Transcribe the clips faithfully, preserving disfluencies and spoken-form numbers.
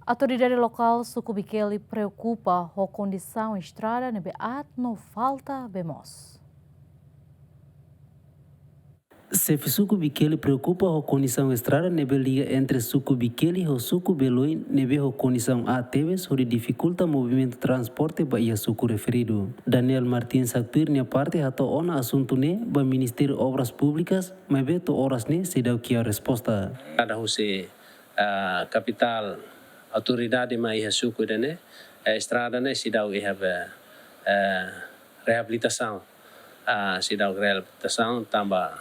Autoridade lokál suku Bikeli preokupa ho kondisaun estrada ne'ebé aat no falta bee moos. Xefe suku Bikeli preokupa ho kondisaun estrada ne'ebé liga entre suku Bikeli ho suku Beloi ne'ebé ho kondisaun aat tebes hodi difikulta movimentu transporte ba iha suku referidu. Daniel Martins haktuir nia parte hato'o ona asuntu ne'e ba Ministériu Obras Públikas, maibé to'o oras ne'e seidauk iha resposta. Kada husi ah, kapitál autoridade mai iha suku ida-ne'e, eh, estrada ne'e seidauk iha be, eh, reabilitasaun. Ah, seidauk reabilitasaun tanba,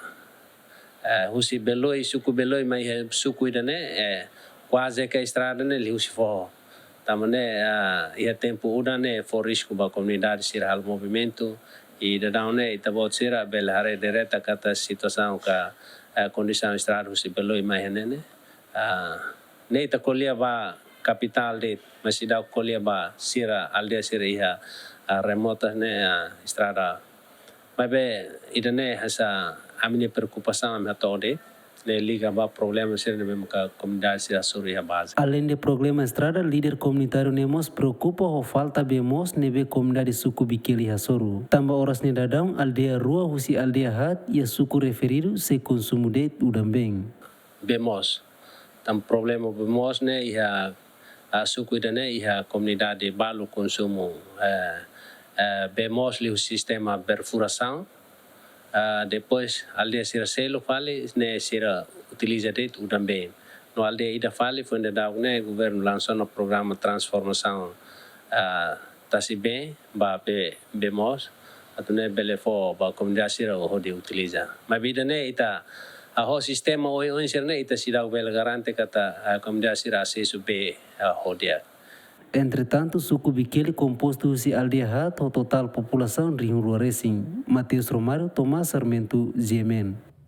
eh, husi Beloi, suku Beloi mai iha suku ida-ne'e, eh, kuaze ke estrada ne'e liuhusi foho. Tanba ne'e, ah, iha tempu udan ne'e fó risku ba komunidade sira halo movimentu, i daudaun ne'e ita-boot sira bele haree direta katak situasaun ka, eh, kondisaun estrada husi Beloi mai iha ne'e ne'e. Ah, ne'e ita ko'alia ba kapitál de'it, mas seidauk ko'alia ba sira aldeia sira iha, ah, remota ne'e, ah, estrada. Maibé ida-ne'e hanesan ami-nia preokupasaun ami hato'o de'it, ne'e liga ba problema sira ne'ebé maka komunidade sira hasoru iha baze. Aleinde problema estrada, líder komunitáriu ne'e mós preokupa ho falta bee moos ne'ebé komunidade suku Bikeli hasoru. Tanba oras ne'e daudaun aldeia rua husi aldeia haat iha suku referidu sei konsumu de'it udan-been. Bee moos. Tanba problema bee moos ne'e iha, ah, suku ida-ne'e iha komunidade balu konsumu, eh, eh, bee moos liuhusi sistema perfurasaun. Ah, depois aldeia sira seluk fali ne'e sira utiliza de'it udan-been. No aldeia ida fali foin daudauk ne'e governu lansa ona programa transformasaun, ah, tasi been ba bee, bee moos, atu nune'e bele fó ba komunidade sira hodi utiliza. Maibé ida-ne'e ita, ah, ho sistema oioin sira-ne'e ita seidauk bele garante katak, ah, komunidade sira asesu bee, ah, ho di'ak. Entretantu, suku Bikeli kompostu husi aldeia haat ho totál populasaun rihun rua resin. Mateus Romário, Tomás Sarmento, G M N.